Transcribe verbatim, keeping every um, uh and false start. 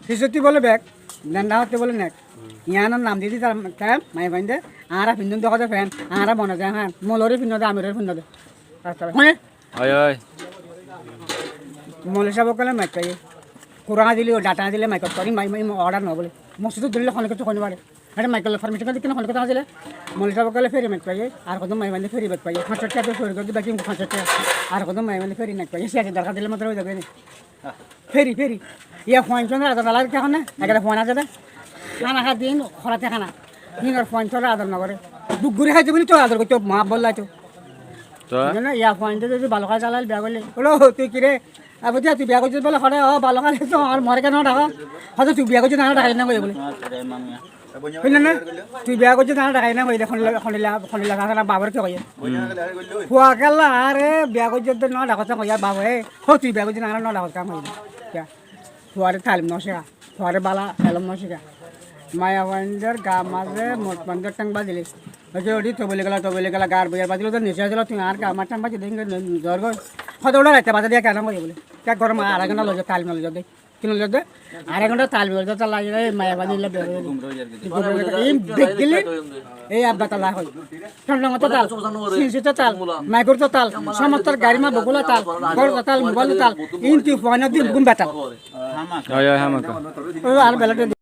Fisótti bóle bek, denda hotte bóle nek. Yiánor nam didi tar, tar maiyafuainde, añára findún de hoóde fen, añára mone de han, molore finnó de, amirore finnó de. Rasta bai. Hone? Ói, ói. Moloi sáb ókkole maik faiye. Kuran dile, data dile maikot kori, mai, mai, order no bóle. Mosjidot dile hone kessú hoi no fare. Añára maikot permission dile hone kessú dile. Moloi sáb ókkole feri maik faiye. Ar hodún maiyafuainde feri maik faiye. Fañs cót tiya feri gori de, baki fañs cót tiya. Ar hodún maiyafuainde feri maik faiye. Siyasi dorkar dile mottor ói zagói ni. Feri, feri. Iya fuainor ador no lage kiyá hone? Ekkán fuain asé de. Hána há din, hóraite hána. Hinor fuainor ador no gore. Duk gori háito buli to ador goitto, maaf bolla to. To? Buzó né? Iya fuainte zodi balo hái zalail biya goille. Bolo, tui ki re? Abu diya, tui biya goijjós bole hore, o balo hái to, ar more kiyá no dhako? Hoto tui biya goijjós na dhakaiya na hoiye bole. Hoile na? Tui biya goijjós na dhakaiya na hoile, honilla, honilla, honilla, honilla, babar ki hoiye? Hmm. Fua kella are biya goijjós de no dhakos hoiye babaye. Ho tui biya goijjós na no dhakos hoiye. Kiyá? Fuare talim no cíka, fuare bála elóm no cíka. Maiyafuaindor gaa mazé morotfuaindor théng bazile. Oke, odi toboli gela, toboli gela, gaar boiyar bazile, to nisa asile, tui añár gaa mazé théng bazi de, inge zor goi. Hoto uçá raite bazi diya kiyá no hoiye bole. Kiyá gorom ar ek gonta loizo, talim loizo de. Ki loizo de? Ar ek gonta talim loizo, tala ei maiyafuain illa bero. Im bekgili, ei abba tala hoi. Tondong to tal, sinsi to tal, maikur to tal, somostor gari ma bogula tal, gor to tal, mobail to tal, inti fuain di gum betal. Ói, ói, hámaka. Ó, ar bela de